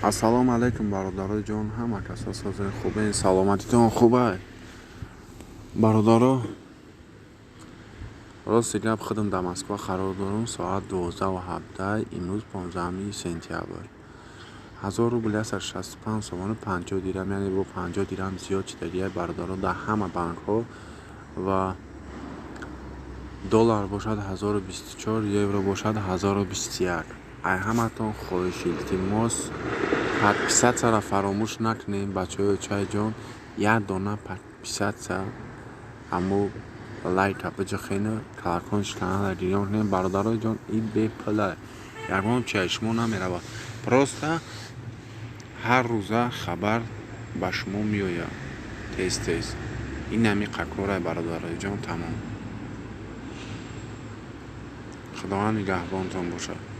Ассалому алайкум, бародарои ҷон, ҳама касо созои хубен, саломатитон хубай, бародаро. Рости гап, худам дар Москва қарор дорам. Соат 12:17, имрӯз 15 сентябр. 1000 рубл 165 сомону 50 дирам, яъне бо 50 дирам зиёд шидагия, бародаро, дар ҳама банкҳо. Ва доллар бошад 1024, евро бошад 1021. Ай ҳаматон хоҳиш, илтимос, подписаться ро фаромӯш накунем. Бачаҳои очаи ҷон, як дона подписаться, ҳаму лайка биҷухену колокольчик канала гирён кунем. Бародарои ҷон, ин бепула, ягон чиз шумо намеравад, просто ҳар рӯза хабар ба шумо меояд тез тез. Ин ҳами қакорай, бародарои ҷон, тамом. Худованд нигаҳбонтон бошад.